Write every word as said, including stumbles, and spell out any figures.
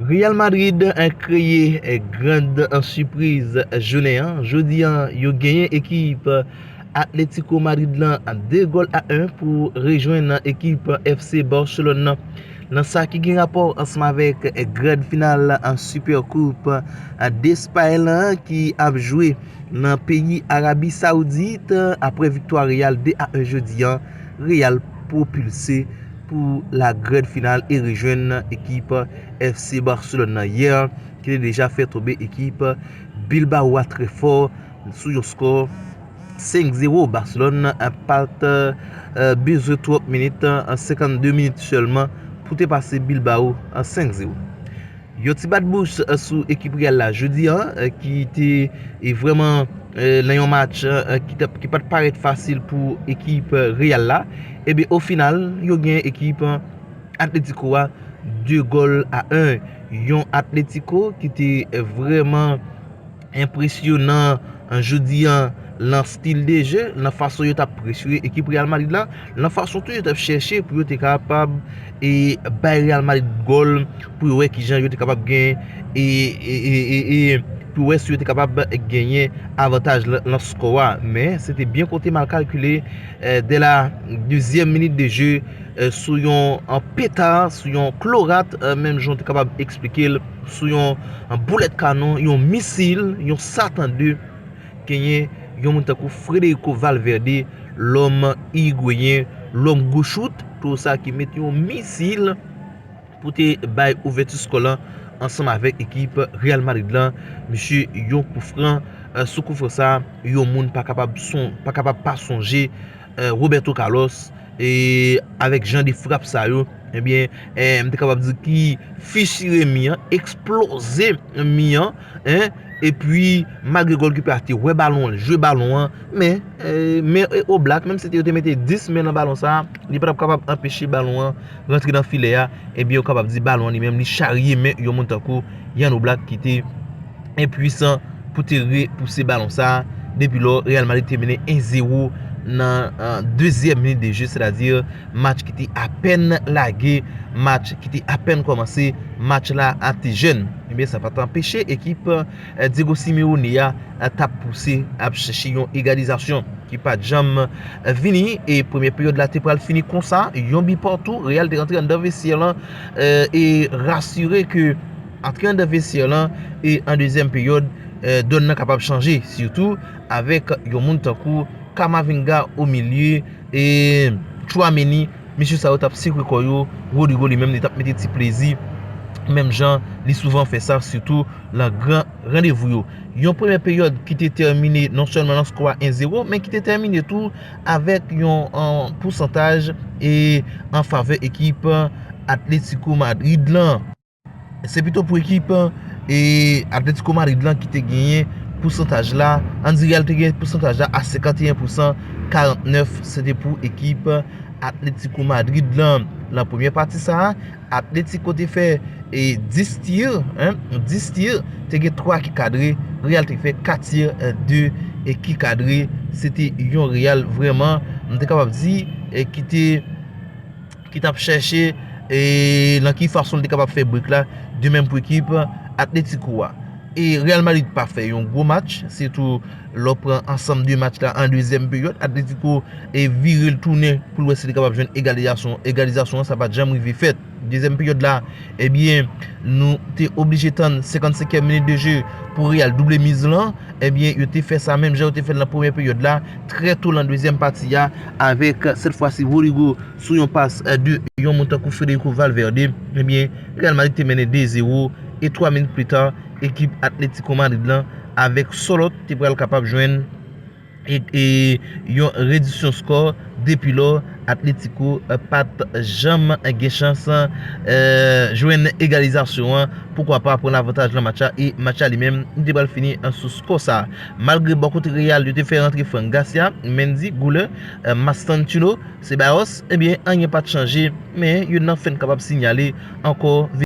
Real Madrid kreye grand sipriz jounen an. Jodi an, yo genyen ekip Atletico Madrid lan de gòl a en pou rejwenn ekip F C Barcelone nan, nan sa ki gen rapò ansanm avèk grand final Super Coupe d'Espagne lan ki ap jwe nan peyi Arabi Saoudit. Apre viktwa Real de a en jodi an, Real pwopilse pou la grand final e rejwenn ekip F C Barcelone nan yè, ki te deja fè tonbe ekip Bilbao a trè fò sou yon skò senk zewo. Barcelone pa t bezwen twòp minit, senkannde minit sèlman pou te pase Bilbao senk zewo. Yon ti bat bouch sou ekip Real la jodi an, ki te e vrèman nan yon match ki pa t parèt fasil pou ekip Real la. Ebyen, o final, yo gen ekip Atletico a de gòl a en. Yon Atletico ki te vrèman enpresyonan jodi an nan stil de je, nan fason yo t ap presye ekip Real Madrid la, nan fason tou yo t ap chèche pou yo te kapab e bay Real Madrid gòl pou yo wè kijan yo te kapab gen e, e, e, e, e pou yo wè si yo te kapab genyen avantaj lan, lan skò a. Men, se te byen konte mal kalkile, e, dè la dezyèm minit de je, e, sou yon, an peta, sou yon klorat, e, menm jan w te kapab eksplike l, sou yon, an boulèt kanon, yon misil, yon Satan de, genyen yon moun tankou Federico Valverde, lòm irigweyen, lòm gochout, tou sa ki mete yon misil pou te bay ouvèti skò lan ansanm avèk ekip Real Madrid lan. Misye yon koufran, e, sou koufran sa, yon moun pa kapab son, pa kapab pa sonje, e, Roberto Carlos, e avèk jan de frap sa yo, ebyen, e, m te kapab di ki fisire mi an, eksploze mi an, en, epi malgre gòlkipa a te wè balon an, l jwe balon an, men, e, men, e, Oblak, menm si te yo te mete dis men nan balon sa, li pa t ap kapab anpeche balon an rantre nan filè a, ebyen, yo kapab di balon an li menm, li charye men yon moun tankou Jan Oblak ki te enpwisan pou te repouse balon sa a. Depi lò, Real Madrid te mennen en zewo nan, e, dezyèm minit de je, sètadi match ki te apèn lage, match ki te apèn kòmanse, match la a te jèn. Ebyen, sa pa t anpeche ekip, e, Diego Simeone a, e, t ap pouse, ap chèche yon egalizasyon ki pa t janm, e, vini. E premyè peryòd la te pral fini konsa, yon bi patou, Real te rantre anndan vestyè lan, e, e rasire ke antre anndan vestyè lan e an dezyèm peryòd, e, dòn nan kapab chanje, sitou avèk yon moun tankou Camavinga o milye e Tchouaméni. Mesye sa yo t ap sekwe kò yo, Rodrygo li menm li t ap mete ti plezi, menm jan li souvan fè sa, sitou lan gran randevou yo. Yon premyè peryòd ki te tèmine non sèlman nan skò a en zewo, men ki te tèmine tou avèk yon, e, pousantaj e an favè ekip Atletico Madrid lan. Se pito pou ekip e Atletico Madrid lan ki te genyen pousantaj la. Andy Real te genyen pousantaj la a senkanteyen pousan, karantnèf se te pou ekip Atletico Madrid lan. Lan premyè pati sa a, Atletico te fè e dis tir, en, dis tir, te gen twa ki kadre, Real te fè kat tir, e de e ki kadre. Se te yon Real vrèman, m te kapab di, e ki te ki t ap chèche e nan ki fason l te kapab fè brek la, de menm pou ekip Atletico a. E Real Madrid pa fè yon gwo match, sitou lè w pran ansanm de match la an dezyèm peryòd, Atletico e vire l tounen pou l wè si li kapab jwenn egalizasyon. Egalizasyon an, sa pa t janm rive fèt. Dezyèm peryòd la, ebyen, nou te oblije tann senkannsenkyèm minit de je pou Real double miz lan. Ebyen, yo te fè sa menm jan yo te fè l nan premyè peryòd la, trè to lan dezyèm pati a, avèk, sèt fwa si, Rodrygo sou yon pas, e, de yon moun tankou Federico Valverde. Ebyen, Real Madrid te mennen de zewo, e twa minit pita, ekip Atletico Madrid lan, avèk Sòlòt, te pral kapab jwenn e, e yon rediksyon skò. Depi lò, Atletico, e, pa t janm gen chans, e, jwenn egalizasyon an. Poukwa pa pran lavantaj lan match la, e match la li menm, li te pral fini, e, sou skò sa. Malgre bò kote Real, yo te fè rantre Fran Garcia, Mendy, Guller, e, Mastantuono, Ceballos, ebyen, anyen pa t chanje, men youn nan fè n kapab sinyale ankò